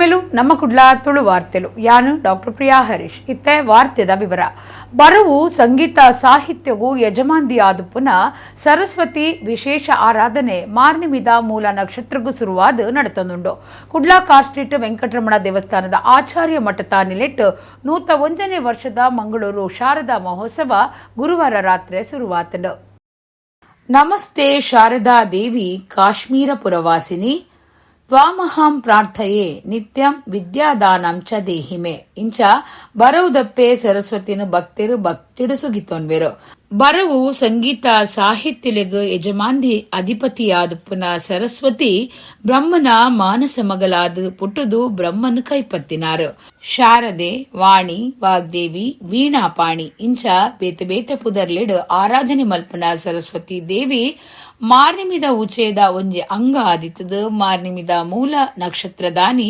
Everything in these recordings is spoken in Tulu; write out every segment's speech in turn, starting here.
ಸೊಲ್ಮೆಲು ನಮ್ಮ ಕುಡ್ಲ ತುಳು ವಾರ್ತೆಲು. ಯಾನು ಡಾಕ್ಟರ್ ಪ್ರಿಯಾ ಹರೀಶ್. ಇತ್ತೆ ವಾರ್ತೆದ ವಿವರ. ಬರವು ಸಂಗೀತ ಸಾಹಿತ್ಯಗೂ ಯಜಮಾಂದಿ ಆದುಪ್ಪುನ ಸರಸ್ವತಿ ವಿಶೇಷ ಆರಾಧನೆ ಮಾರ್ನಿಮಿದ ಮೂಲ ನಕ್ಷತ್ರಗೂ ಶುರುವಾದ ನಡೆತಂದುಂಡು. ಕುಡ್ಲ ಕಾರ್ ಸ್ಟ್ರೀಟ್ ವೆಂಕಟರಮಣ ದೇವಸ್ಥಾನದ ಆಚಾರ್ಯ ಮಠದ ನಿಲೆಟ್ 101ನೇ ವರ್ಷದ ಮಂಗಳೂರು ಶಾರದಾ ಮಹೋತ್ಸವ ಗುರುವಾರ ರಾತ್ರಿ ಶುರುವಾತಂಡು. ನಮಸ್ತೆ ಶಾರದಾ ದೇವಿ ಕಾಶ್ಮೀರ ಪುರವಾಸಿನಿ ತ್ವಾಮಹಂ ಪ್ರಾರ್ಥಯೇ ನಿತ್ಯಂ ವಿದ್ಯಾದಾನಂ ಚ ದೇಹಿಮೆ. ಇಂಚ ಬರವುದಪ್ಪೆ ಸರಸ್ವತಿನ ಭಕ್ತಿರು ಭಕ್ತಿಡು ಸುಗಿತೊನ್ವೆರು. ಬರವು ಸಂಗೀತ ಸಾಹಿತ್ಯಲೆಗ್ ಯಜಮಾಂದಿ ಅಧಿಪತಿಯಾದುಪ್ಪುನ ಸರಸ್ವತಿ ಬ್ರಹ್ಮನ ಮಾನಸ ಮಗಲಾದ್ ಪುಟ್ಟುದು ಬ್ರಹ್ಮನ್ ಕೈಪತ್ತಿನಾರು. ಶಾರದೆ, ವಾಣಿ, ವಾಗ್ದೇವಿ, ವೀಣಾಪಾಣಿ ಇಂಚ ಬೇತೆ ಬೇತೆ ಪುದರ್ಲೆಡ್ ಆರಾಧನೆ ಮಲ್ಪುನ ಸರಸ್ವತಿ ದೇವಿ ಮಾರ್ನಿಮಿದ ಉಚೇದ ಒಂಜಿ ಅಂಗ ಆದಿತ್ತದು. ಮಾರ್ನಿಮಿದ ಮೂಲ ನಕ್ಷತ್ರದಾನಿ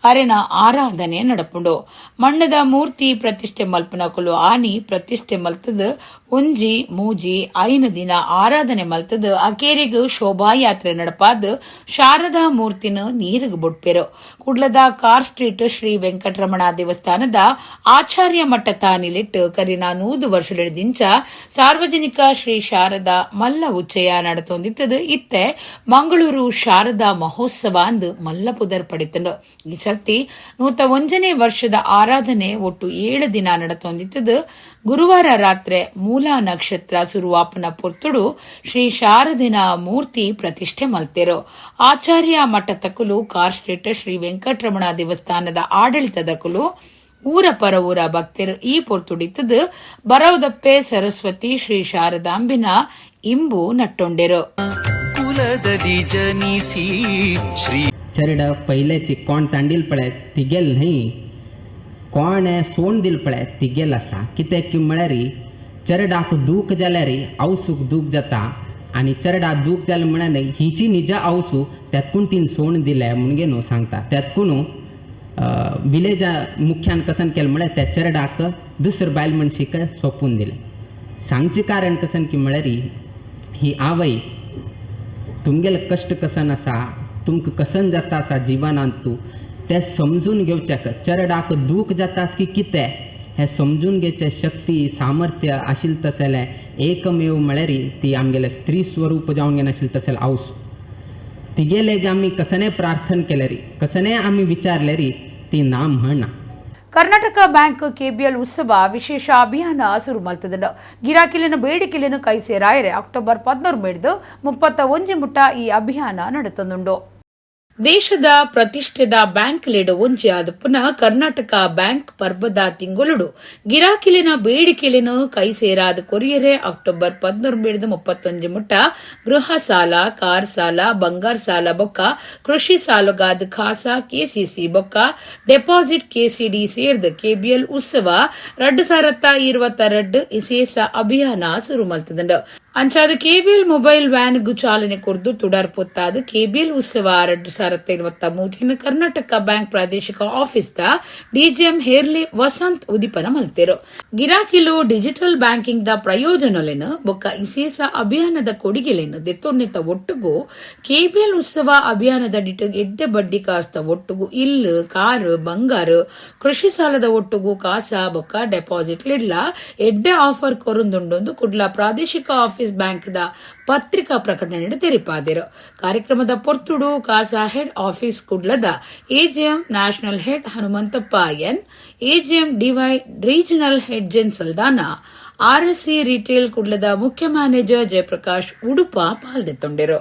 ಅರೆನ ಆರಾಧನೆ ನಡಪುಂಡು. ಮಣ್ಣದ ಮೂರ್ತಿ ಪ್ರತಿಷ್ಠೆ ಮಲ್ಪುನಕುಲು ಆನಿ ಪ್ರತಿಷ್ಠೆ ಮಲ್ತದು 1, 3, 5 ದಿನ ಆರಾಧನೆ ಮಲ್ತದು ಅಕೇರಿಗ್ ಶೋಭಾಯಾತ್ರೆ ನಡಪಾದ್ ಶಾರದಾ ಮೂರ್ತಿನ ನೀರಿಗೆ ಬುಡ್ಪೆರು. ಕುಡ್ಲದ ಕಾರ್ ಸ್ಟ್ರೀಟ್ ಶ್ರೀ ವೆಂಕಟರಮಣ ದೇವಸ್ಥಾನದ ಆಚಾರ್ಯ ಮಠ ನಿಲಿಟ್ಟು ಕರಿನ 100 ವರ್ಷಗಳಿಂಚ ಸಾರ್ವಜನಿಕ ಶ್ರೀ ಶಾರದಾ ಮಲ್ಲ ಉಚ್ಚಯ ನಡೆತೊಂದಿತ್ತದು. ಇತ್ತೆ ಮಂಗಳೂರು ಶಾರದಾ ಮಹೋತ್ಸವ ಅಂದು ಮಲ್ಲ ಪುದರ್ ಪಡಿತಂಡು. ಈ ಸರ್ತಿ 101ನೇ ವರ್ಷದ ಆರಾಧನೆ ಒಟ್ಟು 7 ದಿನ ನಡೆತೊಂದಿತ್ತದು. ಗುರುವಾರ ರಾತ್ರಿ ಮೂಲ ನಕ್ಷತ್ರ ಸುರುವಾಪನ ಪೊರ್ತುಡು ಶ್ರೀ ಶಾರದಿನ ಮೂರ್ತಿ ಪ್ರತಿಷ್ಠೆ ಮಲ್ತೆರು. ಆಚಾರ್ಯ ಮಠತಕುಲು, ಕಾರ್ ಸ್ಟ್ರೀಟ್ ಶ್ರೀ ವೆಂಕಟರಮಣ ದೇವಸ್ಥಾನದ ಆಡಳಿತದಕುಲು, ಊರ ಪರ ಊರ ಭಕ್ತರು ಈ ಪೊರ್ತುಡಿತ್ತದು ಬರವುದಪ್ಪೆ ಸರಸ್ವತಿ ಶ್ರೀ ಶಾರದಾಂಬಿನ ಇಂಬು ನಟ್ಟೊಂಡೆರು. ಕುಲದಲ್ಲಿ ಜನಿಸಿ ಶ್ರೀ चरड पयलेची कोण तांडील पळय तिगेल न्हय, कोण सोण दिल पळय तिगेल आसा. कित्याक की म्हळ्यार चरडाक दूख जाल्यार आवसूक दूख जाता आनी चरडा दूख जालें म्हळ्यार हिची निजा आवसू त्यातकून तीन सोण दिले म्हणगे न्हू सांगता. त्यातकून विलेजा मुख्यान कसन केलें म्हळ्यार त्या चरडाक दुसरे बायल मनशीक सोंपून दिलें. सांगचें कारण कसन की म्हळ्यार ही आवय तुमगेले कश्ट कसन आसा, तुमकां कसन जाता आसा जिवनांत तूं तें समजून घेवच्याक चरडाक दूख जाता की कितें हें समजून घेवचें शक्ती सामर्थ्य आशिल्लें तसलें एकमेव म्हळ्यार ती आमगेलें स्त्री स्वरूप जावन घेवन आशिल्लें तसलें आवस. तिगेलें जे आमी कसनें प्रार्थना केल्यार, कसनें आमी विचारल्यार ती ना म्हणना. ಕರ್ನಾಟಕ ಬ್ಯಾಂಕ್ ಕೆಬಿಎಲ್ ಉತ್ಸವ ವಿಶೇಷ ಅಭಿಯಾನ ಶುರು ಮಲ್ತದಂಡು. ಗಿರಾಕಿಲಿನ ಬೇಡಿಕೆలను ಕೈ ಸೇರಾಯರೆ ಅಕ್ಟೋಬರ್ 11 ಮೇಡ್ದು 31 ಮುಟ್ಟ ಈ ಅಭಿಯಾನ ನಡೆತಂದುಂಡು. ದೇಶದ ಪ್ರತಿಷ್ಠಿತ ಬ್ಯಾಂಕ್ ಲೆಡು ಒಂಜಿ ಆದ ಪುನಃ ಕರ್ನಾಟಕ ಬ್ಯಾಂಕ್ ಪರ್ಬದ ತಿಂಗೊಲುಡು ಗಿರಾಕಿಲಿನ ಬೇಡಿಕೆಲೆನು ಕೈ ಸೇರಾದ ಕೊರಿಯರೆ ಅಕ್ಟೋಬರ್ 11 ಮೇಡ್ದು 31 ಮುಟ್ಟ ಗೃಹ ಸಾಲ, ಕಾರ್ ಸಾಲ, ಬಂಗಾರ ಸಾಲ ಬೊಕ್ಕ ಕೃಷಿ ಸಾಲಗಾದ ಖಾಸಾ ಕೆಸಿಸಿ ಬೊಕ್ಕ ಡೆಪಾಸಿಟ್ ಕೆಸಿಡಿ ಸೇರ್ದ್ ಕೆಬಿಎಲ್ ಉತ್ಸವ 2022 ಇಸೇಸ ಅಭಿಯಾನ ಶುರು ಮಲ್ತದಂಡು. ಅಂಚಾದ ಕೆಬಿಎಲ್ ಮೊಬೈಲ್ ವ್ಯಾನ್ ಗು ಚಾಲನೆ ಕೊರ್ದು ತುಡಾರ್ ಪೊತ್ತಾದ ಕೆಬಿಎಲ್ ಉತ್ಸವ 2023 ಕರ್ನಾಟಕ ಬ್ಯಾಂಕ್ ಪ್ರಾದೇಶಿಕ ಆಫೀಸ್ the DGM ಹೇರ್ಲೆ ವಸಂತ್ ಉದಿಪನ ಮಲ್ತೆರು. ಗಿರಾಕಿಲು ಡಿಜಿಟಲ್ ಬ್ಯಾಂಕಿಂಗ್ ದ ಪ್ರಯೋಜನಲೆನು ಬೊಕ್ಕ ಇಸೇಸ ಅಭಿಯಾನದ ಕೊಡುಗೆಲೆನು ದೆತ್ತೊನ್ನೆತ ಒಟ್ಟುಗು ಕೆಬಿಎಲ್ ಉತ್ಸವ ಅಭಿಯಾನದ ಡಿಟ್ ಎಡ್ಡೆ ಬಡ್ಡಿ ಕಾಸ್ತ ಒಟ್ಟುಗು ಇಲ್ಲು, ಕಾರು, ಬಂಗಾರು, ಕೃಷಿ ಸಾಲದ ಒಟ್ಟುಗು ಕಾಸ ಬೊಕ್ಕ ಡೆಪಾಸಿಟ್ ಲಿಡ್ಲ ಎಡ್ಡೆ ಆಫರ್ ಕೊರುಂದುಂಡೊಂದು ಕುಡ್ಲ ಪ್ರಾದೇಶಿಕ ಆಫೀಸ್ ಬ್ಯಾಂಕ್ the ಪತ್ರಿಕಾ ಪ್ರಕಟಣೆ ತೆರಿಪಾದಿರು. ಕಾರ್ಯಕ್ರಮದ ಪೊರ್ತುಡು ಕಾಸಾ ಹೆಡ್ ಆಫೀಸ್ ಕುಡ್ಲದ AGM national head Hanumanthappa N, AGM DY regional head Jen Saldanha, RSC retail ಕುಡ್ಲದ ಮುಖ್ಯ ಮ್ಯಾನೇಜರ್ ಜಯಪ್ರಕಾಶ್ ಉಡುಪ ಪಾಲ್ದೆತ್ತೊಂಡಿರು.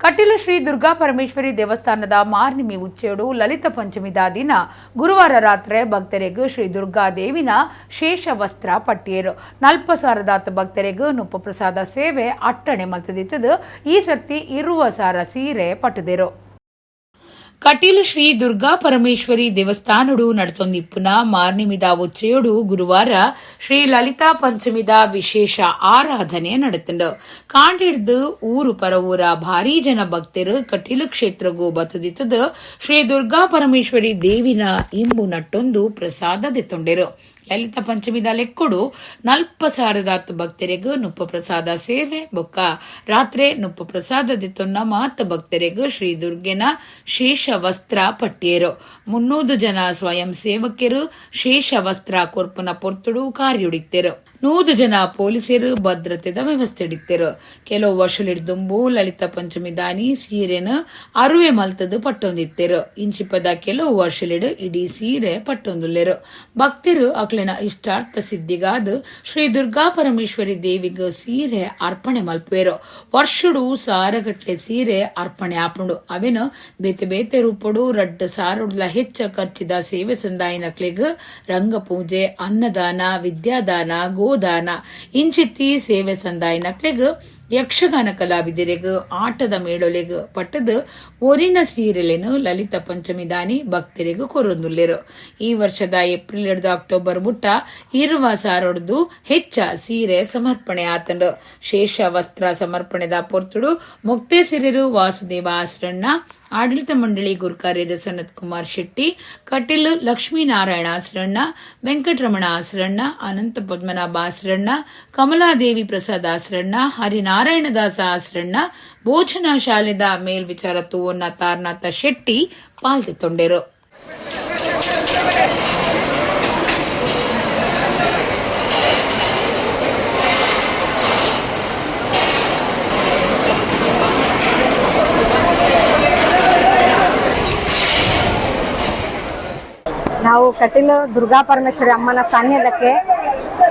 ಕಟೀಲು ಶ್ರೀ ದುರ್ಗಾ ಪರಮೇಶ್ವರಿ ದೇವಸ್ಥಾನದ ಮಾರ್ನಿಮಿ ಉಚ್ಚೇಡು ಲಲಿತ ಪಂಚಮಿದ ದಿನ ಗುರುವಾರ ರಾತ್ರಿ ಭಕ್ತರಿಗೂ ಶ್ರೀ ದುರ್ಗಾ ದೇವಿನ ಶೇಷ ವಸ್ತ್ರ ಪಟ್ಟಿಯರು. ನಲ್ಪ ಸಾರದಾತ ಭಕ್ತರಿಗೂ ನುಪ್ಪು ಪ್ರಸಾದ ಸೇವೆ ಅಟ್ಟಣೆ ಮಲ್ತದಿತ್ತದು. ಈ ಸರ್ತಿ 20 ಸಾರ ಸೀರೆ ಪಟ್ಟದಿರು. ಕಟೀಲು ಶ್ರೀ ದುರ್ಗಾ ಪರಮೇಶ್ವರಿ ದೇವಸ್ಥಾನಡು ನಡತೊಂದಿಪ್ಪುನ ಮಾರ್ನಿಮಿದ ಉಚ್ಚೆಯೊಡು ಗುರುವಾರ ಶ್ರೀ ಲಲಿತಾ ಪಂಚಮಿದ ವಿಶೇಷ ಆರಾಧನೆ ನಡತುಂಡು. ಕಾಂಡಿಡ್ದು ಊರು ಪರವೂರ ಭಾರೀ ಜನ ಭಕ್ತರು ಕಟೀಲು ಕ್ಷೇತ್ರಗೂ ಬತ್ತದಿತ್ತದು ಶ್ರೀ ದುರ್ಗಾ ಪರಮೇಶ್ವರಿ ದೇವಿನ ಇಂಬು ನಟ್ಟೊಂದು ಪ್ರಸಾದ ದೆತ್ತೊಂಡೆರು. ಲಲಿತ ಪಂಚಮಿದ ಲೆಕ್ಕುಡು ನಲ್ಪ ಸಾರದಾತ್ ಭಕ್ತರಿಗೂ ನುಪ್ಪ ಪ್ರಸಾದ ಸೇವೆ ಬೊಕ್ಕ ರಾತ್ರೆ ನುಪ್ಪ ಪ್ರಸಾದ ದಿತ್ತೊನ್ನ ಮಾತ ಭಕ್ತರಿಗೂ ಶ್ರೀ ದುರ್ಗೆನ ಶೇಷ ವಸ್ತ್ರ ಪಟ್ಟಿಯರು. 300 ಜನ ಸ್ವಯಂ ಸೇವಕರು ಶೇಷ ವಸ್ತ್ರ ಕೊರ್ಪುನ ಪೊರ್ತುಡು ಕಾರ್ಯುಡಿತ್ತೆರು. 100 ಜನ ಪೊಲೀಸರು ಭದ್ರತೆದ ವ್ಯವಸ್ಥೆ ಇಡಿತ್ತೆರು. ಕೆಲವು ವರ್ಷಲಿಡ್ದುಂಬು ಲಲಿತ ಪಂಚಮಿ ದಾನಿ ಸೀರೆನ ಅರುವೆ ಮಲ್ತದು ಪಟ್ಟೊಂದಿತ್ತೆರು. ಇಂಚಿಪದ ಕೆಲವು ವರ್ಷಲಿಡು ಇಡೀ ಸೀರೆ ಪಟ್ಟೊಂದುಲ್ಲೆರು. ಭಕ್ತರು ಅಕ್ಲೆನ ಇಷ್ಟಾರ್ಥ ಸಿದ್ಧಿಗಾದ ಶ್ರೀ ದುರ್ಗಾ ಪರಮೇಶ್ವರಿ ದೇವಿಗೆ ಸೀರೆ ಅರ್ಪಣೆ ಮಲ್ಪುವೆರು. ವರ್ಷಡು ಸಾರಗಟ್ಲೆ ಸೀರೆ ಅರ್ಪಣೆ ಆಪುಂಡು. ಅವೆನು ಬೇತೆ ಬೇತೆ ರೂಪಡು ರಡ್ಡ್ ಸಾರುಡ್ಲ ಹೆಚ್ಚ ಖರ್ಚಿದ ಸೇವೆ ಸಂದಾಯಿನಕ್ಲೆಗ್ ರಂಗಪೂಜೆ, ಅನ್ನದಾನ, ವಿದ್ಯಾದಾನ, ಗೋದಾನ ಇಂಚಿತ್ತಿ ಸೇವೆ ಸಂದಾಯಿನಕ್ಲೆಗ್ ಯಕ್ಷಗಾನ ಕಲಾವಿದರಿಗ್ ಆಟದ ಮೇಳೊಲೆಗ್ ಪಟ್ಟದ ಒರಿನ ಸೀರೆಲೆನು ಲಲಿತ ಪಂಚಮಿ ದಾನಿ ಭಕ್ತರಿಗ್ ಕೊರೊಂದುಲ್ಲೆರು. ಈ ವರ್ಷದ ಏಪ್ರಿಲ್ 2 ಅಕ್ಟೋಬರ್ ಮುಟ್ಟ ಇರುವ ಸಾರೊಡ್ದು ಹೆಚ್ಚ ಸೀರೆ ಸಮರ್ಪಣೆ ಆತಂಡು. ಶೇಷ ವಸ್ತ್ರ ಸಮರ್ಪಣೆದ ಪೊರ್ತುಡು ಮೊಕ್ತೇಸರಿರು ವಾಸುದೇವ ಆಸ್ರಣ್ಣ, ಆಡಳಿತ ಮಂಡಳಿ ಗುರುಕಾರ್ಯರು ಸನತ್ ಕುಮಾರ್ ಶೆಟ್ಟಿ, ಕಟೀಲು ಲಕ್ಷ್ಮೀನಾರಾಯಣ ಆಸ್ರಣ್ಣ, ವೆಂಕಟರಮಣ ಆಸ್ರಣ್ಣ, ಅನಂತ ಪದ್ಮನಾಭ ಆಸ್ರಣ್ಣ, ಕಮಲಾದೇವಿ ಪ್ರಸಾದ್ ಆಸ್ರಣ್ಣ, ಹರಿನಾರಾಯಣದಾಸ ಆಸ್ರಣ್ಣ, ಭೋಜನಾ ಶಾಲೆದ ಮೇಲ್ವಿಚಾರ ತೂವನ್ನ ತಾರನಾಥ ಶೆಟ್ಟಿ ಪಾಲ್ದೆತ್ತೊಂಡೆರು. ನಾವು ಕಟೀಲು ದುರ್ಗಾ ಪರಮೇಶ್ವರಿ ಅಮ್ಮನ ಸಾನ್ನಿಧ್ಯಕ್ಕೆ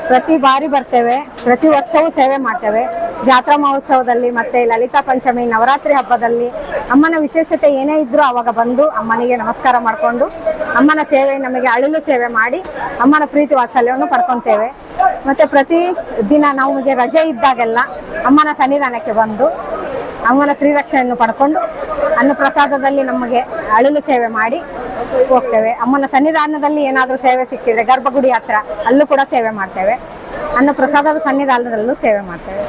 ಪ್ರತಿ ಬಾರಿ ಬರ್ತೇವೆ, ಪ್ರತಿ ವರ್ಷವೂ ಸೇವೆ ಮಾಡ್ತೇವೆ. ಜಾತ್ರಾ ಮಹೋತ್ಸವದಲ್ಲಿ ಮತ್ತೆ ಲಲಿತಾ ಪಂಚಮಿ, ನವರಾತ್ರಿ ಹಬ್ಬದಲ್ಲಿ ಅಮ್ಮನ ವಿಶೇಷತೆ ಏನೇ ಇದ್ರೂ ಆವಾಗ ಬಂದು ಅಮ್ಮನಿಗೆ ನಮಸ್ಕಾರ ಮಾಡಿಕೊಂಡು ಅಮ್ಮನ ಸೇವೆ, ನಮಗೆ ಅಳಿಲು ಸೇವೆ ಮಾಡಿ ಅಮ್ಮನ ಪ್ರೀತಿ ವಾತ್ಸಲ್ಯವನ್ನು ಪಡ್ಕೊತೇವೆ. ಮತ್ತೆ ಪ್ರತಿ ದಿನ ನಮಗೆ ರಜೆ ಇದ್ದಾಗೆಲ್ಲ ಅಮ್ಮನ ಸನ್ನಿಧಾನಕ್ಕೆ ಬಂದು ಅಮ್ಮನ ಶ್ರೀರಕ್ಷೆಯನ್ನು ಪಡ್ಕೊಂಡು ಅನ್ನಪ್ರಸಾದದಲ್ಲಿ ನಮಗೆ ಅಳಿಲು ಸೇವೆ ಮಾಡಿ ಹೋಗ್ತೇವೆ. ಅಮ್ಮನ ಸನ್ನಿಧಾನದಲ್ಲಿ ಏನಾದರೂ ಸೇವೆ ಸಿಕ್ಕಿದ್ರೆ ಗರ್ಭಗುಡಿ ಹತ್ರ ಅಲ್ಲೂ ಕೂಡ ಸೇವೆ ಮಾಡ್ತೇವೆ. ಅನ್ನಪ್ರಸಾದದ ಸನ್ನಿಧಾನದಲ್ಲೂ ಸೇವೆ ಮಾಡ್ತೇವೆ.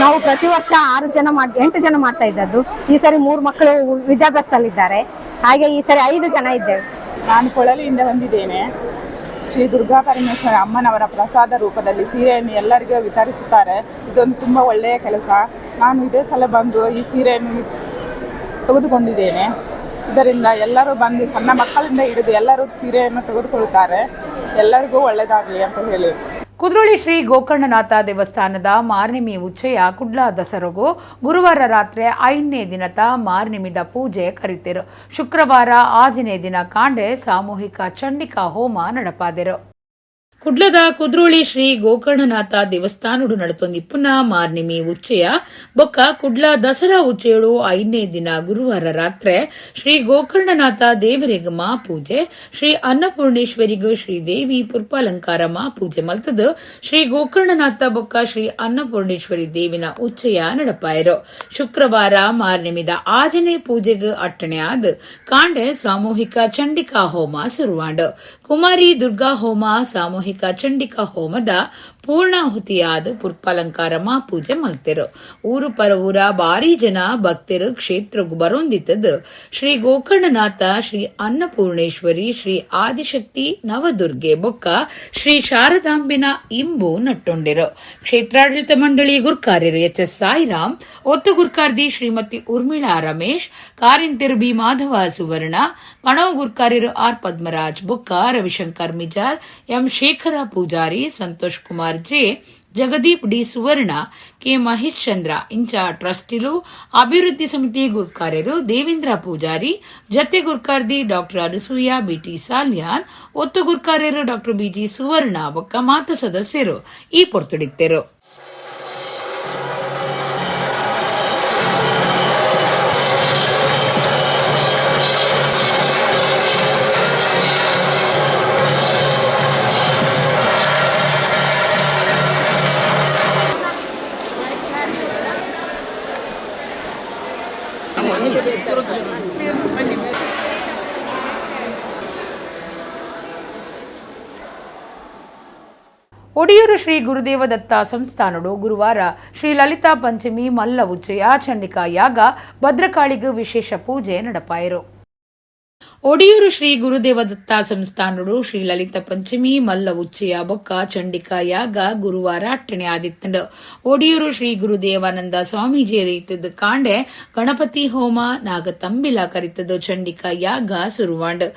ನಾವು ಪ್ರತಿ ವರ್ಷ 6 ಜನ 8 ಜನ ಮಾಡ್ತಾ ಇದ್ದದ್ದು. ಈ ಸರಿ 3 ಮಕ್ಕಳು ವಿದ್ಯಾಭ್ಯಾಸದಲ್ಲಿದ್ದಾರೆ, ಹಾಗೆ ಈ ಸರಿ 5 ಜನ ಇದ್ದೇವೆ. ನಾನು ಕೊಳಲಿಯಿಂದ ಬಂದಿದ್ದೇನೆ. ಶ್ರೀ ದುರ್ಗಾ ಪರಮೇಶ್ವರ ಅಮ್ಮನವರ ಪ್ರಸಾದ ರೂಪದಲ್ಲಿ ಸೀರೆಯನ್ನು ಎಲ್ಲರಿಗೂ ವಿತರಿಸುತ್ತಾರೆ. ಇದೊಂದು ತುಂಬ ಒಳ್ಳೆಯ ಕೆಲಸ. ನಾನು ಇದೇ ಸಲ ಬಂದು ಈ ಸೀರೆಯನ್ನು ತೆಗೆದುಕೊಂಡಿದ್ದೇನೆ. ಇದರಿಂದ ಎಲ್ಲರೂ ಬಂದು ಸಣ್ಣ ಮಕ್ಕಳಿಂದ ಹಿಡಿದು ಎಲ್ಲರೂ ಸೀರೆಯನ್ನು ತೆಗೆದುಕೊಳ್ಳುತ್ತಾರೆ. ಎಲ್ಲರಿಗೂ ಒಳ್ಳೆಯದಾಗಲಿ ಅಂತ ಹೇಳಿ. ಕುದ್ರೋಳಿ ಶ್ರೀ ಗೋಕರ್ಣನಾಥ ದೇವಸ್ಥಾನದ ಮಾರ್ನಿಮಿ ಉಚ್ಚಯ ಕುಡ್ಲ ದಸರಗು ಗುರುವಾರ ರಾತ್ರಿ 5ನೇ ದಿನದ ಮಾರ್ನಿಮಿದ ಪೂಜೆ ಕರಿತೆರು. ಶುಕ್ರವಾರ 6ನೇ ದಿನ ಕಾಂಡೆ ಸಾಮೂಹಿಕ ಚಂಡಿಕಾ ಹೋಮ ನಡಪಾದೆರು. ಕುಡ್ಲದ ಕುದ್ರೋಳಿ ಶ್ರೀ ಗೋಕರ್ಣನಾಥ ದೇವಸ್ಥಾನಡು ನಡತೊಂದಿಪ್ಪುನ ಮಾರ್ನಿಮಿ ಉಚ್ಚಯ ಬೊಕ್ಕ ಕುಡ್ಲ ದಸರಾ ಉಚ್ಚಯಡು 5ನೇ ದಿನ ಗುರುವಾರ ರಾತ್ರಿ ಶ್ರೀ ಗೋಕರ್ಣನಾಥ ದೇವರಿಗ ಮಾ ಪೂಜೆ, ಶ್ರೀ ಅನ್ನಪೂರ್ಣೇಶ್ವರಿಗೂ ಶ್ರೀದೇವಿ ಪುಷ್ಪಾಲಂಕಾರ ಮಾ ಪೂಜೆ ಮಲ್ತದು ಶ್ರೀ ಗೋಕರ್ಣನಾಥ ಬೊಕ್ಕ ಶ್ರೀ ಅನ್ನಪೂರ್ಣೇಶ್ವರಿ ದೇವಿನ ಉಚ್ಚಯ ನಡಪಾಯರು. ಶುಕ್ರವಾರ ಮಾರ್ನಿಮಿದ 6ನೇ ಪೂಜೆಗೆ ಅಟ್ಟಣೆ ಆದ ಕಾಂಡೆ ಸಾಮೂಹಿಕ ಚಂಡಿಕಾ ಹೋಮ ಸುರುವಾಂಡು. ಕುಮಾರಿ ದುರ್ಗಾ ಹೋಮ, ಸಾಮೂಹಿಕ ಚಂಡಿಕಾ ಹೋಮದ ಪೂರ್ಣಾಹುತಿಯಾದ ಪುಷ್ಪಾಲಂಕಾರ ಮಾ ಪೂಜೆ ಮಲ್ತೆರು. ಊರು ಪರವೂರ ಭಾರಿ ಜನ ಭಕ್ತರು ಕ್ಷೇತ್ರಗು ಬರೊಂದಿತ್ತದು ಶ್ರೀ ಗೋಕರ್ಣನಾಥ, ಶ್ರೀ ಅನ್ನಪೂರ್ಣೇಶ್ವರಿ, ಶ್ರೀ ಆದಿಶಕ್ತಿ ನವದುರ್ಗೆ ಬೊಕ್ಕ ಶ್ರೀ ಶಾರದಾಂಬಿನ ಇಂಬು ನಟ್ಟೊಂಡಿರು. ಕ್ಷೇತ್ರಾಡಳಿತ ಮಂಡಳಿ ಗುರ್ಕಾರ್ಯರು ಎಚ್ ಎಸ್ ಸಾಯಿರಾಮ್, ಒತ್ತು ಗುರ್ಕಾರ್ದಿ ಶ್ರೀಮತಿ ಉರ್ಮಿಳಾ ರಮೇಶ್, ಕಾರಿಂತೆರು ಬಿ ಮಾಧವ ಸುವರ್ಣ, ಪಣವು ಗುರ್ಕಾರ್ಯರು ಆರ್ ಪದ್ಮರಾಜ್ ಬೊಕ್ಕ Ravishankar Mijar, M Shekhara Pujari, Santosh Kumar J, Jagadeep D Suvarna, K Mahesh Chandra ಇಂಚ ಟ್ರಸ್ಟಿಲು ಅಭಿವೃದ್ಧಿ ಸಮಿತಿ ಗುರ್ಕಾರ್ಯರು ದೇವೇಂದ್ರ ಪೂಜಾರಿ, ಜತೆ ಗುರ್ಕಾರ್ದಿ ಡಾಕ್ಟರ್ ಅನಸೂಯ ಬಿಟಿ ಸಾಲ್ಯಾನ್, ಒತ್ತು ಗುರ್ಕಾರ್ಯರು ಡಾಕ್ಟರ್ ಬಿಜಿ ಸುವರ್ಣ ಬೊಕ್ಕ ಮಾತ ಸದಸ್ಯರು ಈ ಪೊರ್ತುಡಿತ್ತೆರು. ಒಡಿಯೂರು ಶ್ರೀ ಗುರುದೇವ ದತ್ತ ಸಂಸ್ಥಾನಡು ಗುರುವಾರ ಶ್ರೀ ಲಲಿತಾ ಪಂಚಮಿ ಮಲ್ಲ ಉಚ್ಚಯ ಚಂಡಿಕಾ ಯಾಗ ಭದ್ರಕಾಳಿಗೆ ವಿಶೇಷ ಪೂಜೆ ನಡಪಾಯರು. ಒಡಿಯೂರು ಶ್ರೀ ಗುರುದೇವ ದತ್ತ ಸಂಸ್ಥಾನಡು ಶ್ರೀ ಲಲಿತ ಪಂಚಮಿ ಮಲ್ಲ ಉಚ್ಚಯ ಬೊಕ್ಕ ಚಂಡಿಕಾ ಯಾಗ ಗುರುವಾರ ಅಟ್ಟಣೆ ಆದಿತ್ತಂಡು. ಒಡಿಯೂರು ಶ್ರೀ ಗುರುದೇವಾನಂದ ಸ್ವಾಮೀಜಿ ರೀತದ ಕಾಂಡೆ ಗಣಪತಿ ಹೋಮ ನಾಗತಂಬಿಲ ಕರಿತದು ಚಂಡಿಕಾ ಯಾಗ ಸುರುವಾಂಡ್.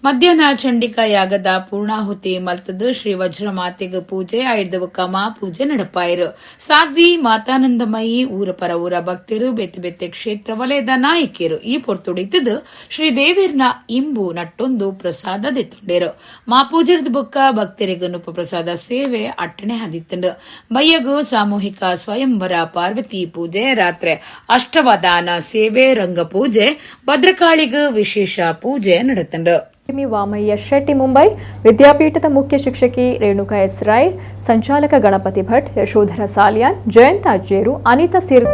ಮಧ್ಯಾಹ್ನ ಚಂಡಿಕಾ ಯಾಗದ ಪೂರ್ಣಾಹುತಿ ಮಲ್ತದು ಶ್ರೀ ವಜ್ರಮಾತೆಗೆ ಪೂಜೆ ಐಡ್ದ ಬೊಕ್ಕ ಮಾ ಪೂಜೆ ನಡಪಾಯರು. ಸಾಧ್ವಿ ಮಾತಾನಂದಮಯಿ ಊರ ಪರ ಊರ ಭಕ್ತರು ಬೆತ್ತೆ ಬೆತ್ತೆ ಕ್ಷೇತ್ರ ವಲಯದ ನಾಯಕಿಯರು ಈ ಪೊರ್ತುಡಿತದು ಶ್ರೀ ದೇವಿರ್ನ ಇಂಬು ನಟ್ಟೊಂದು ಪ್ರಸಾದ ದೆತ್ತೊಂಡೇರು. ಮಾ ಪೂಜೆರ್ದ ಬೊಕ್ಕ ಭಕ್ತರಿಗೆ ನುಪ್ಪ ಪ್ರಸಾದ ಸೇವೆ ಅಟ್ಟಣೆ ಹದಿತ್ತಂಡು. ಬಯ್ಯಗು ಸಾಮೂಹಿಕ ಸ್ವಯಂವರ ಪಾರ್ವತಿ ಪೂಜೆ, ರಾತ್ರಿ ಅಷ್ಟವದಾನ ಸೇವೆ, ರಂಗಪೂಜೆ, ಭದ್ರಕಾಳಿಗೆ ವಿಶೇಷ ಪೂಜೆ ನಡೆತಂಡು. ವಾಮಯ್ಯ ಶೆಟ್ಟಿ ಮುಂಬೈ ವಿದ್ಯಾಪೀಠದ ಮುಖ್ಯ ಶಿಕ್ಷಕಿ ರೇಣುಕಾ ಎಸ್ ರೈ, ಸಂಚಾಲಕ ಗಣಪತಿ ಭಟ್, ಯಶೋಧರ ಸಾಲಿಯಾನ್, ಜಯಂತ ಅಜ್ಜೇರು, ಅನಿತಾ ಸೇರ್.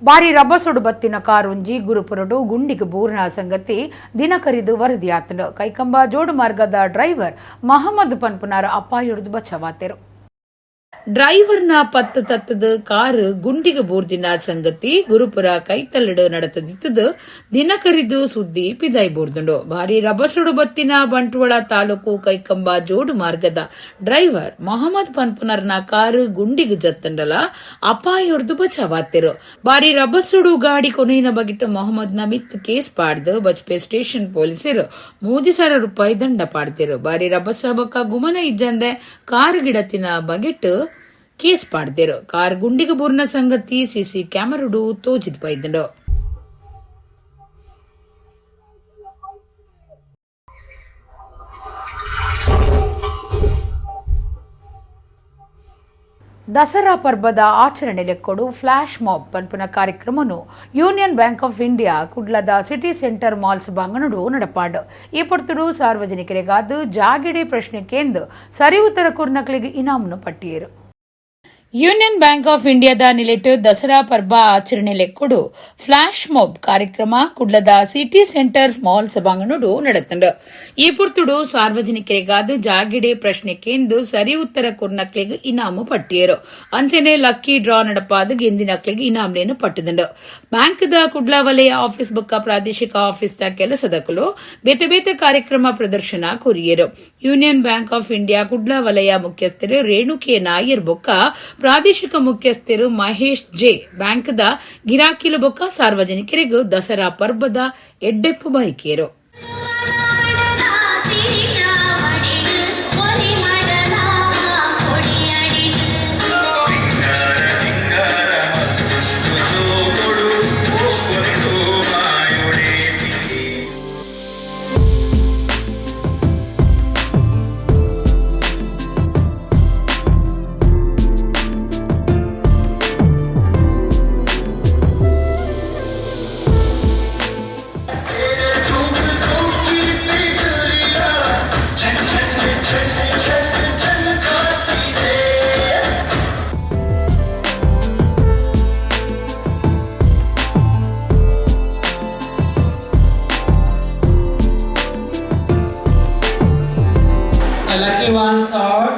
ಬಾರಿ ರಭಸೊಡು ಬತ್ತಿನ ಕಾರೊಂಜಿ ಗುರುಪುರಡು ಗುಂಡಿಗೆ ಬೂರ್ಣ ಸಂಗತಿ ದಿನ ಕರಿದು ವರದಿಯಾತನು. ಕೈಕಂಬ ಜೋಡು ಮಾರ್ಗದ ಡ್ರೈವರ್ ಮಹಮ್ಮದ್ ಪನ್ಪುನಾರ್ ಅಪಾಯೊಡ್ದು ಬಚಾವಾತೆರು. ಡ್ರೈವರ್ನ ಪತ್ತು ತತ್ತದ ಕಾರು ಗುಂಡಿಗೆ ಬೋರ್ದಿನ ಸಂಗತಿ ಗುರುಪುರ ಕೈತಲ್ಲಡು ನಡೆತದಿತ್ತದು ದಿನ ಕರಿದು ಸುದ್ದಿ ಪಿದಾಯಿ ಬೋರ್ದುಂಡು. ಭಾರಿ ರಭಸೊಡು ಬತ್ತಿನ ಬಂಟ್ವಾಳ ತಾಲೂಕು ಕೈಕಂಬ ಜೋಡು ಮಾರ್ಗದ ಡ್ರೈವರ್ ಮೊಹಮ್ಮದ್ ಪನ್ಪುನರ್ನ ಕಾರು ಗುಂಡಿಗೆ ಜತ್ತಂಡಲ ಅಪಾಯೊಡ್ದು ಬಚಾವಾತಿರು. ಬಾರಿ ರಭಸೊಡು ಗಾಡಿ ಕೊನೆಯಿನ ಬಗಿಟ್ಟು ಮೊಹಮ್ಮದ್ನ ಮಿತ್ ಕೇಸ್ ಪಾಡ್ದು ಬಜ್ಪೆ ಸ್ಟೇಷನ್ ಪೊಲೀಸರು 3,000 ರೂಪಾಯಿ ದಂಡ ಪಾಡ್ತಿರು. ಬಾರಿ ರಭಸ ಬೊಕ್ಕ ಗುಮನ ಇಜ್ಜಂದೆ ಕಾರು ಗಿಡತಿನ ಬಗೆಟ್ ಕೇಸ್ ಪಾಡ್ದೇರು. ಕಾರ್ ಗುಂಡಿಗೆ ಬೂರ್ನ ಸಂಗತಿ ಸಿಸಿ ಕ್ಯಾಮರುಡು ತೋಜಿದ್ ಬೈದಂಡು. ದಸರಾ ಪರ್ಬದ ಆಚರಣೆ ಲೆಕ್ಕೊಡು ಫ್ಲಾಶ್ ಮಾಬ್ ಪನ್ಪುನ ಕಾರ್ಯಕ್ರಮನು ಯೂನಿಯನ್ ಬ್ಯಾಂಕ್ ಆಫ್ ಇಂಡಿಯಾ ಕುಡ್ಲದ ಸಿಟಿ ಸೆಂಟರ್ ಮಾಲ್ಸ್ ಬಾಂಗನಡು ನಡಪಾಡು. ಈ ಪೊರ್ತುಡು ಸಾರ್ವಜನಿಕರಿಗಾದ ಜಾಗಿಡಿ ಪ್ರಶ್ನೆ ಕೇಂದ್ರ ಸರಿ ಉತ್ತರ ಕುರ್ನಕ್ಲಿಗೆ ಇನಾಮನು ಪಟ್ಟಿಯರು. ಯೂನಿಯನ್ ಬ್ಯಾಂಕ್ ಆಫ್ ಇಂಡಿಯಾದ ನಿಲೆಟ್ ದಸರಾ ಪರ್ಬ ಆಚರಣೆ ಲೆಕ್ಕೊಡು ಫ್ಲಾಶ್ ಮಾಬ್ ಕಾರ್ಯಕ್ರಮ ಕುಡ್ಲದ ಸಿಟಿ ಸೆಂಟರ್ ಮಾಲ್ ಸಭಾಂಗಣಡು ನಡೆತಂಡು. ಈ ಪೊರ್ತುಡು ಸಾರ್ವಜನಿಕರಿಗಾದ ಜಾಗಿಡೆ ಪ್ರಶ್ನೆ ಕೇಂದು ಸರಿ ಉತ್ತರ ಕೊರ್ನಕ್ಲಿಗೆ ಇನಾಮು ಪಟ್ಟಿಯರು. ಅಂಚನೆ ಲಕ್ಕಿ ಡ್ರಾ ನಡಪಾದ ಗೆಂದಿನಕ್ಲಿಗೆ ಇನಾಮ್ಲೇನು ಪಟ್ಟದಂಡು. ಬ್ಯಾಂಕ್ದ ಕುಡ್ಲ ವಲಯ ಆಫೀಸ್ ಬೊಕ್ಕ ಪ್ರಾದೇಶಿಕ ಆಫೀಸ್ ದ ಕೆಲಸದಕುಲು ಬೇತೆ ಬೇತೆ ಕಾರ್ಯಕ್ರಮ ಪ್ರದರ್ಶನ courier. Union bank of India Kudla ವಲಯ ಮುಖ್ಯಸ್ಥರು ರೇಣುಕೆ ನಾಯರ್ ಬೊಕ್ಕ ಪ್ರಾದೇಶಿಕ ಮುಖ್ಯಸ್ಥರು ಮಹೇಶ್ ಜೆ ಬ್ಯಾಂಕ್ದ ಗಿರಾಕಿಲು ಬೊಕ್ಕ ಸಾರ್ವಜನಿಕರಿಗೂ ದಸರಾ ಪರ್ಬದ ಎಡ್ಡೆಪ್ಪು ಬೈಕಿಯರು. The lucky ones are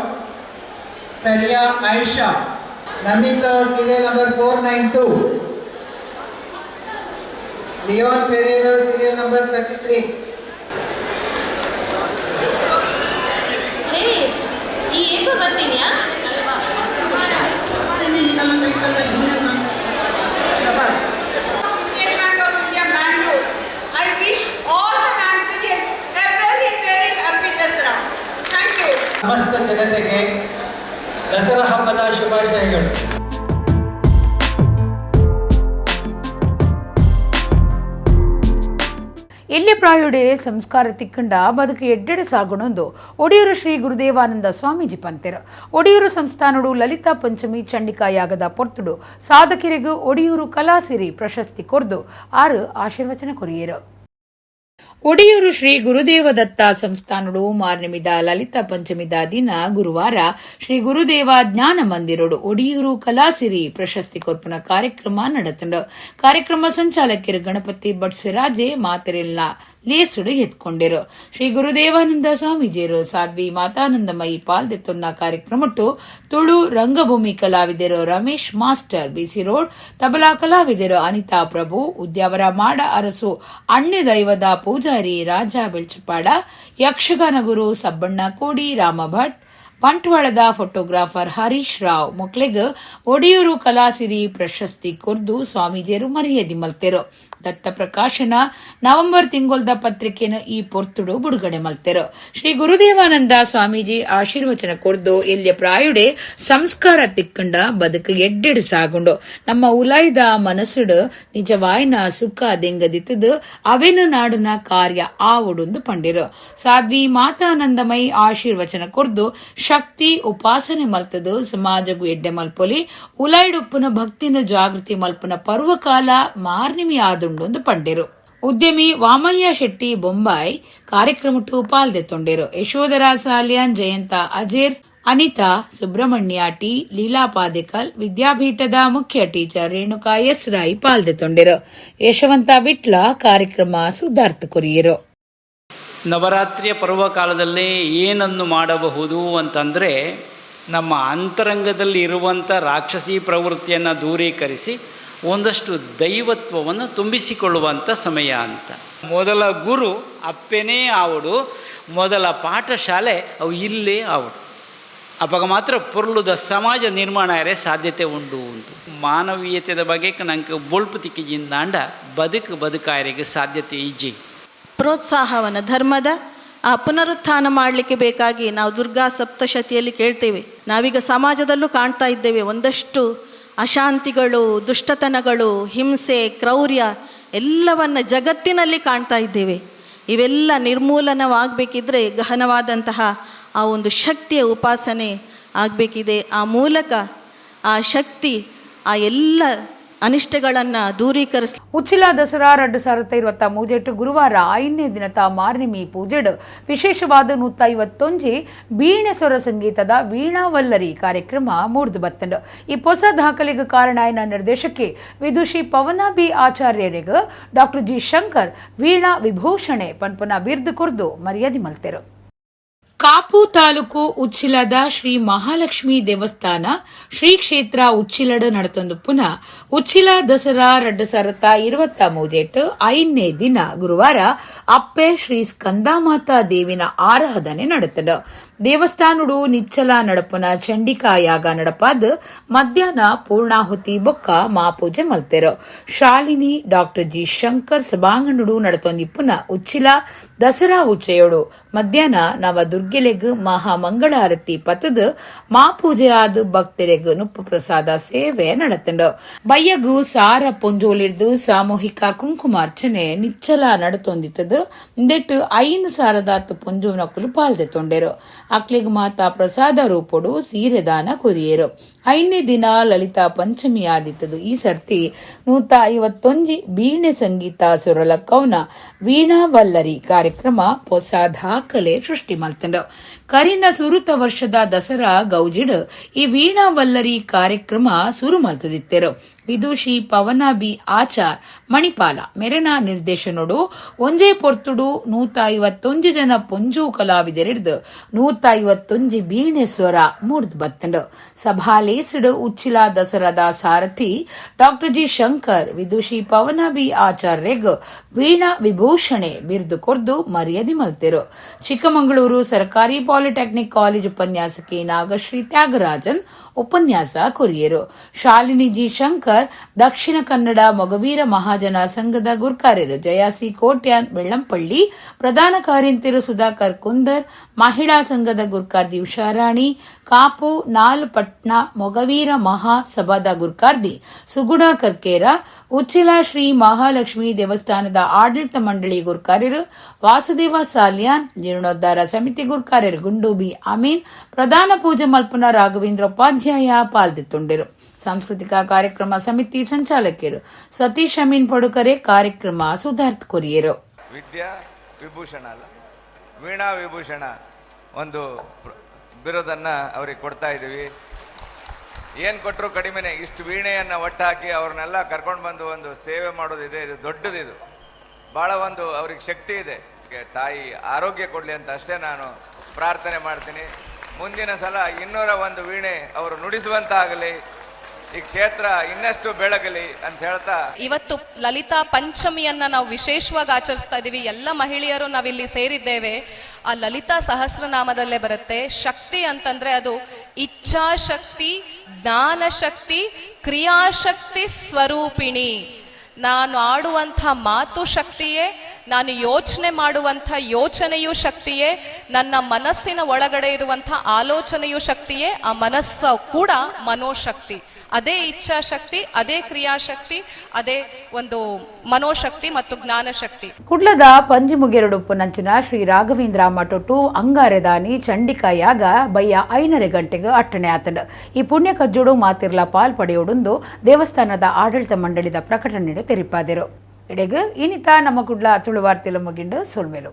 Saria Aisha, Namita, serial number 492, Leon Pereira, serial number 33. ಬೇಗ ಬರ್ತೀನಿ. State Bank of India, Bangalore. I wish all the Bangaloreans a very, very happy Dasara. Thank you. ಸಮಸ್ತ ಜನತೆಗೆ ದಸರಾ ಹಬ್ಬದ ಶುಭಾಶಯಗಳು. ಎಲ್ಲಿ ಪ್ರಾಯೋಡೆ ಸಂಸ್ಕಾರ ತಿಕ್ಕಂಡ ಬದುಕು ಎಡ್ಡೆಡೆ ಸಾಗುಣೊಂದು ಒಡಿಯೂರು ಶ್ರೀ ಗುರುದೇವಾನಂದ ಸ್ವಾಮೀಜಿ ಪಂತೆರು. ಒಡಿಯೂರು ಸಂಸ್ಥಾನಡು ಲಲಿತಾ ಪಂಚಮಿ ಚಂಡಿಕಾ ಯಾಗದ ಪೊರ್ತುಡು ಸಾಧಕರಿಗೂ ಒಡಿಯೂರು ಕಲಾಸಿರಿ ಪ್ರಶಸ್ತಿ ಕೊರ್ದು ಆರು ಆಶೀರ್ವಚನ ಕೊರಿಯರು. ಒಡಿಯೂರು ಶ್ರೀ ಗುರುದೇವದತ್ತ ಸಂಸ್ಥಾನಡು ಮಾರ್ನಿಮಿದ ಲಲಿತಾ ಪಂಚಮಿದ ದಿನ ಗುರುವಾರ ಶ್ರೀ ಗುರುದೇವ ಜ್ಞಾನ ಮಂದಿರಡು ಒಡಿಯೂರು ಕಲಾಸಿರಿ ಪ್ರಶಸ್ತಿ ಕೊರ್ಪುನ ಕಾರ್ಯಕ್ರಮ ನಡೆತಂಡು. ಕಾರ್ಯಕ್ರಮ ಸಂಚಾಲಕರು ಗಣಪತಿ ಭಟ್ಸರಾಜೆ ಮಾತೆರೆಲ್ಲ ಲೇಸುಡು ಎತ್ಕೊಂಡಿರು. ಶ್ರೀ ಗುರುದೇವಾನಂದ ಸ್ವಾಮೀಜಿಯರು ಸಾಧ್ವಿ ಮಾತಾನಂದಮಯಿ ಪಾಲ್ದೆತ್ತೊನ್ನ ಕಾರ್ಯಕ್ರಮಟ್ಟು ತುಳು ರಂಗಭೂಮಿ ಕಲಾವಿದರು Ramesh master, BC road tabla ಕಲಾವಿದರು ಅನಿತಾ ಪ್ರಭು, ಉದ್ಯಾವರ ಮಾಡ ಅರಸು ಅಣ್ಣೆ ದೈವದ ಪೂಜಾರಿ ರಾಜಾ ಬೆಳ್ಚಪಾಡ, ಯಕ್ಷಗಾನ ಗುರು ಸಬ್ಬಣ್ಣ ಕೋಡಿ ರಾಮಭಟ್, ಬಂಟ್ವಾಳದ ಫೋಟೋಗ್ರಾಫರ್ ಹರೀಶ್ ರಾವ್ ಮೊಕ್ಲೆಗ್ ಒಡಿಯೂರು ಕಲಾಸಿರಿ ಪ್ರಶಸ್ತಿ ಕೊರ್ದು ಸ್ವಾಮೀಜಿಯರು ಮರ್ಯಾದೆ ಮಲ್ತೆರು. ದತ್ತ ಪ್ರಕಾಶನ ನವೆಂಬರ್ ತಿಂಗೊಲ್ದ ಪತ್ರಿಕೆಯನ್ನು ಈ ಪೊರ್ತುಡು ಬಿಡುಗಡೆ ಮಲ್ತೆರು. ಶ್ರೀ ಗುರುದೇವಾನಂದ ಸ್ವಾಮೀಜಿ ಆಶೀರ್ವಚನ ಕೊರ್ದು ಎಲ್ಲಿಯ ಪ್ರಾಯುಡೆ ಸಂಸ್ಕಾರ ತಿಕ್ಕಂಡ ಬದುಕು ಎಡ್ಡೆಡು ಸಾಗುಂಡು. ನಮ್ಮ ಉಲಾಯ್ದ ಮನಸ್ಸುಡು ನಿಜವಾಯಿನ ಸುಖ ದೆಂಗದಿತ್ತದು ಅವೆನು ನಾಡುನ ಕಾರ್ಯ ಆವಡುಂದು ಪಂಡಿರು. ಸಾಧ್ವಿ ಮಾತಾನಂದಮಯಿ ಆಶೀರ್ವಚನ ಕೊರ್ದು ಶಕ್ತಿ ಉಪಾಸನೆ ಮಲ್ತದು ಸಮಾಜಗು ಎಡ್ಡೆ ಮಲ್ಪೊಲಿ ಉಲಾಯ್ಡುಪ್ಪುನ ಭಕ್ತಿನ ಜಾಗೃತಿ ಮಲ್ಪುನ ಪರ್ವಕಾಲ ಮಾರ್ನಿಮಿ ಆದುಂಡು ಪಂಡಿರು. ಉದ್ಯಮಿ ವಾಮಯ್ಯ ಶೆಟ್ಟಿ ಬೊಂಬಾಯ್ ಕಾರ್ಯಕ್ರಮಟ್ಟು ಪಾಲ್ದೆತ್ತೊಂಡಿರು. ಯಶೋಧರ ಸಾಲಿಯಾನ್, ಜಯಂತ ಅಜೇರ್, ಅನಿತಾ ಸುಬ್ರಹ್ಮಣ್ಯ ಟಿ, ಲೀಲಾ ಪಾದೇಕಲ್, ವಿದ್ಯಾಪೀಠದ ಮುಖ್ಯ ಟೀಚರ್ ರೇಣುಕಾ ಎಸ್ ರಾಯ್ ಪಾಲ್ದೆತ್ತೊಂಡಿರು. ಯಶವಂತ ವಿಟ್ಲ ಕಾರ್ಯಕ್ರಮ ಸುಧಾರ್ಥ ಕೊರಿಯರು. ನವರಾತ್ರಿಯ ಪರ್ವಕಾಲದಲ್ಲಿ ಏನನ್ನು ಮಾಡಬಹುದು ಅಂತಂದರೆ, ನಮ್ಮ ಅಂತರಂಗದಲ್ಲಿ ಇರುವಂಥ ರಾಕ್ಷಸಿ ಪ್ರವೃತ್ತಿಯನ್ನು ದೂರೀಕರಿಸಿ ಒಂದಷ್ಟು ದೈವತ್ವವನ್ನು ತುಂಬಿಸಿಕೊಳ್ಳುವಂಥ ಸಮಯ ಅಂತ. ಮೊದಲ ಗುರು ಅಪ್ಪನೇ ಆವಡು, ಮೊದಲ ಪಾಠಶಾಲೆ ಅವು ಇಲ್ಲೇ ಆವಡು. ಅವಾಗ ಮಾತ್ರ ಪೊರ್ಲುದ ಸಮಾಜ ನಿರ್ಮಾಣ ಆರೆ ಸಾಧ್ಯತೆ ಉಂಟು ಉಂಟು. ಮಾನವೀಯತೆದ ಬಗ್ಗೆ ನಂಗೆ ಬೊಳ್ಪು ತಿಕ್ಕಿಜಿಂದಾಂಡ ಬದುಕು ಬದುಕಾಯರಿಗೆ ಸಾಧ್ಯತೆ ಇಜ್ಜಿ. ಪ್ರೋತ್ಸಾಹವನ್ನು ಧರ್ಮದ ಆ ಪುನರುತ್ಥಾನ ಮಾಡಲಿಕ್ಕೆ ಬೇಕಾಗಿ ನಾವು ದುರ್ಗಾ ಸಪ್ತಶತಿಯಲ್ಲಿ ಕೇಳ್ತೇವೆ. ನಾವೀಗ ಸಮಾಜದಲ್ಲೂ ಕಾಣ್ತಾ ಇದ್ದೇವೆ ಒಂದಷ್ಟು ಅಶಾಂತಿಗಳು, ದುಷ್ಟತನಗಳು, ಹಿಂಸೆ, ಕ್ರೌರ್ಯ ಎಲ್ಲವನ್ನು ಜಗತ್ತಿನಲ್ಲಿ ಕಾಣ್ತಾ ಇದ್ದೇವೆ. ಇವೆಲ್ಲ ನಿರ್ಮೂಲನವಾಗಬೇಕಿದ್ರೆ ಗಹನವಾದಂತಹ ಆ ಒಂದು ಶಕ್ತಿಯ ಉಪಾಸನೆ ಆಗಬೇಕಿದೆ. ಆ ಮೂಲಕ ಆ ಶಕ್ತಿ ಆ ಎಲ್ಲ ಅನಿಷ್ಟಗಳನ್ನು ದೂರೀಕರಿಸ ಉಚ್ಚಿಲ ದಸರಾ 2023 ಗುರುವಾರ 5ನೇ ದಿನದ ಮಾರ್ನಿಮಿ ಪೂಜೆಡು ವಿಶೇಷವಾದ 151 ವೀಣೆ ಸ್ವರ ಸಂಗೀತದ ವೀಣಾವಲ್ಲರಿ ಕಾರ್ಯಕ್ರಮ ಮೂಡ್ದು ಬತ್ತಂಡು. ಈ ಹೊಸ ದಾಖಲೆಗೆ ಕಾರಣ ಆಯ್ನ ನಿರ್ದೇಶಕಿ ವಿದುಷಿ ಪವನ ಬಿ ಆಚಾರ್ಯರಿಗೆ ಡಾಕ್ಟರ್ ಜಿ ಶಂಕರ್ ವೀಣಾ ವಿಭೂಷಣೆ ಪನ್ಪುನ ಬಿರ್ದು ಕೊರ್ದು ಮರ್ಯಾದೆ ಮಲ್ತೆರು. ಕಾಪು ತಾಲೂಕು ಉಚ್ಚಿಲದ ಶ್ರೀ ಮಹಾಲಕ್ಷ್ಮಿ ದೇವಸ್ಥಾನ ಶ್ರೀ ಕ್ಷೇತ್ರ ಉಚ್ಚಿಲಡ್ ನಡತೊಂದು ಪುನಃ ಉಚ್ಚಿಲ ದಸರಾ 2023 5ನೇ ದಿನ ಗುರುವಾರ ಅಪ್ಪೆ ಶ್ರೀ ಸ್ಕಂದಮಾತಾ ದೇವಿನ ಆರಾಧನೆ ನಡೆತಂಡು. ದೇವಸ್ಥಾನಡು ನಿಚ್ಚಲ ನಡಪುನ ಚಂಡಿಕಾ ಯಾಗ ನಡಪಾದ್ ಮಧ್ಯಾಹ್ನ ಪೂರ್ಣಾಹುತಿ ಬೊಕ್ಕ ಮಾಪೂಜೆ ಮಲ್ತೆರು. ಶಾಲಿನಿ ಡಾಕ್ಟರ್ ಜಿ ಶಂಕರ್ ಸಭಾಂಗಣಡು ನಡತೊಂದಿಪ್ಪುನ ಉಚ್ಚಿಲ ದಸರಾ ಉಚ್ಚೆಯೋಡು ಮಧ್ಯಾಹ್ನ ನವ ದುರ್ಗೆಲೆಗ್ ಮಹಾಮಂಗಳಾರತಿ ಪತದ್ ಮಾಪೂಜೆ ಆದ್ ಭಕ್ತರೆಗ್ ನುಪ್ಪು ಪ್ರಸಾದ ಸೇವೆ ನಡತಂಡು. ಬಯ್ಯಗು ಸಾರ ಪೊಂಜೋಲಿರ್ದು ಸಾಮೂಹಿಕ ಕುಂಕುಮಾರ್ಚನೆ ನಿಚ್ಚಲ ನಡತೊಂದಿತ್ತದು. ಇಂದೆಟ್ಟು 5 ಸಾರದಾತ್ ಪೊಂಜೋನಕುಲು ಪಾಲ್ದೆತ್ತೊಂಡೆರು. ಅಕ್ಲಿಗ್ ಮಾತಾ ಪ್ರಸಾದ ರೂಪೊಡು ಸೀರೆ ದಾನ ಕೊರಿಯರು. 5ನೇ ದಿನ ಲಲಿತಾ ಪಂಚಮಿ ಆದಿತ್ತದು. ಈ ಸರ್ತಿ 151 ವೀಣೆ ಸಂಗೀತ ಸುರಲಕ್ಕೌನ ವೀಣಾವಲ್ಲರಿ ಕಾರ್ಯಕ್ರಮ ಹೊಸ ದಾಖಲೆ ಸೃಷ್ಟಿ ಮಲ್ತಂಡು. ಕರಿನ ಸುರುತ ವರ್ಷದ ದಸರಾ ಗೌಜಿಡ್ ಈ ವೀಣಾವಲ್ಲರಿ ಕಾರ್ಯಕ್ರಮ ಸುರು ಮಲ್ತದಿತ್ತೆರು. ವಿದುಷಿ ಪವನ ಬಿ ಆಚಾರ್ ಮಣಿಪಾಲ ಮೆರೆನ ನಿರ್ದೇಶನೊಡು ಒಂಜೇ ಪೊರ್ತುಡು 151 ಜನ ಪೊಂಜು ಕಲಾವಿದರಿಡ್ದು 151 ಬೀಣೆ ಸ್ವರ ಮೂರ್ದ್ ಬತ್ತಂಡು. ಸಭಾಲೇಸಿಡು ಉಚ್ಚಿಲ ದಸರಾದ ಸಾರಥಿ ಡಾಕ್ಟರ್ ಜಿ ಶಂಕರ್ ವಿದುಷಿ ಪವನ ಬಿ ಆಚಾರ್ಯಗ್ ವೀಣಾ ವಿಭೂಷಣೆ ಬಿರ್ದು ಕೊರ್ದು ಮರ್ಯಾದೆ ಮಲ್ತೆರು. ಚಿಕ್ಕಮಗಳೂರು ಸರ್ಕಾರಿ ಪಾಲಿಟೆಕ್ನಿಕ್ ಕಾಲೇಜ್ ಉಪನ್ಯಾಸಕಿ ನಾಗಶ್ರೀ ತ್ಯಾಗರಾಜನ್ ಉಪನ್ಯಾಸ ಕೊರಿಯರು. ಶಾಲಿನಿ ಜಿ ಶಂಕರ್, ದಕ್ಷಿಣ ಕನ್ನಡ ಮೊಗವೀರ ಮಹಾಜನ ಸಂಘದ ಗುರ್ಕಾರ್ಯರು ಜಯಾಸಿ ಕೋಟ್ಯಾನ್ ಬೆಳ್ಳಂಪಳ್ಳಿ, ಪ್ರಧಾನ ಕಾರ್ಯಂತಿರು ಸುಧಾಕರ್ ಕುಂದರ್, ಮಹಿಳಾ ಸಂಘದ ಗುರ್ಕಾರ್ದಿ ಉಷಾರಾಣಿ, ಕಾಪು ನಾಲ್ಪಟ್ನ ಮೊಗವೀರ ಮಹಾಸಭಾದ ಗುರ್ಕಾರ್ದಿ ಸುಗುಣ ಕರ್ಕೇರ, ಉಚ್ಚಿಲ ಶ್ರೀ ಮಹಾಲಕ್ಷ್ಮಿ ದೇವಸ್ಥಾನದ ಆಡಳಿತ ಮಂಡಳಿ ಗುರ್ಕಾರ್ಯರು ವಾಸುದೇವ ಸಾಲಿಯಾನ್, ಜೀರ್ಣೋದ್ಧಾರ ಸಮಿತಿ ಗುರ್ಕಾರ್ಯರು ಗುಂಡು ಬಿ ಅಮೀನ್, ಪ್ರಧಾನ ಪೂಜೆ ಮಲ್ಪುನ ರಾಘವೇಂದ್ರ ಉಪಾಧ್ಯಾಯ ಪಾಲ್ದಿತ್ತುಂಡಿರು. ಸಾಂಸ್ಕೃತಿಕ ಕಾರ್ಯಕ್ರಮ ಸಮಿತಿ ಸಂಚಾಲಕರು ಸತೀಶ್ ಅಮೀನ್ ಪಡುಕರೆ ಕಾರ್ಯಕ್ರಮ ಸುಧಾರ್ತ್ ಕೊರಿಯರು. ವಿದ್ಯಾ ವಿಭೂಷಣ ಅಲ್ಲ, ವೀಣಾ ವಿಭೂಷಣ ಒಂದು ಬಿರುದನ್ನು ಅವ್ರಿಗೆ ಕೊಡ್ತಾ ಇದ್ದೀವಿ. ಏನು ಕೊಟ್ಟರು ಕಡಿಮೆನೆ. ಇಷ್ಟು ವೀಣೆಯನ್ನು ಒಟ್ಟಾಕಿ ಅವ್ರನ್ನೆಲ್ಲ ಕರ್ಕೊಂಡು ಬಂದು ಒಂದು ಸೇವೆ ಮಾಡೋದಿದೆ, ಇದು ದೊಡ್ಡದಿದು, ಭಾಳ ಒಂದು ಅವ್ರಿಗೆ ಶಕ್ತಿ ಇದೆ. ತಾಯಿ ಆರೋಗ್ಯ ಕೊಡಲಿ ಅಂತ ಅಷ್ಟೇ ನಾನು ಪ್ರಾರ್ಥನೆ ಮಾಡ್ತೀನಿ. ಮುಂದಿನ ಸಲ 201 ವೀಣೆ ಅವರು ನುಡಿಸುವಂತಾಗಲಿ, ಈ ಕ್ಷೇತ್ರ ಇನ್ನಷ್ಟು ಬೆಳಗಲಿ ಅಂತ ಹೇಳ್ತಾ, ಇವತ್ತು ಲಲಿತಾ ಪಂಚಮಿಯನ್ನ ನಾವು ವಿಶೇಷವಾಗಿ ಆಚರಿಸ್ತಾ ಇದೀವಿ. ಎಲ್ಲ ಮಹಿಳೆಯರು ನಾವಿಲ್ಲಿ ಸೇರಿದ್ದೇವೆ. ಆ ಲಲಿತಾ ಸಹಸ್ರನಾಮದಲ್ಲೇ ಬರುತ್ತೆ ಶಕ್ತಿ ಅಂತಂದ್ರೆ ಅದು ಇಚ್ಛಾಶಕ್ತಿ, ಜ್ಞಾನಶಕ್ತಿ, ಕ್ರಿಯಾಶಕ್ತಿ ಸ್ವರೂಪಿಣಿ. ನಾನು ಆಡುವಂಥ ಮಾತು ಶಕ್ತಿಯೇ, ನಾನು ಯೋಚನೆ ಮಾಡುವಂಥ ಯೋಚನೆಯೂ ಶಕ್ತಿಯೇ, ನನ್ನ ಮನಸ್ಸಿನ ಒಳಗಡೆ ಇರುವಂಥ ಆಲೋಚನೆಯೂ ಶಕ್ತಿಯೇ, ಆ ಮನಸ್ಸು ಕೂಡ ಮನೋಶಕ್ತಿ. ಅದೇ ಇಚ್ಛಾಶಕ್ತಿ, ಅದೇ ಕ್ರಿಯಾಶಕ್ತಿ, ಅದೇ ಒಂದು ಮನೋಶಕ್ತಿ ಮತ್ತು ಜ್ಞಾನಶಕ್ತಿ. ಕುಡ್ಲದ ಪಂಜಿಮುಗೆರಡುಪ್ಪುನಂಚಿನ ಶ್ರೀ ರಾಘವೇಂದ್ರ ಮಠೊಟ್ಟು ಅಂಗಾರೆದಾನಿ ಚಂಡಿಕಾಯಾಗ ಬಯ್ಯ 5:30 ಗಂಟೆಗೆ ಅಟ್ಟಣೆ ಆತಂಡು. ಈ ಪುಣ್ಯ ಕಜ್ಜೋಡು ಮಾತಿರ್ಲ ಪಾಲ್ ಪಡೆಯೋಡುಂದು ದೇವಸ್ಥಾನದ ಆಡಳಿತ ಮಂಡಳಿದ ಪ್ರಕಟಣೆ ತೆರಿಪಾದರು. ಇಡೆಗು ಇನಿತ ನಮ್ಮ ಕುಡ್ಲ ತುಳುವಾರ್ತಿಲ ಮುಗಿಂಡು ಸುಳ್ಮೆಲು.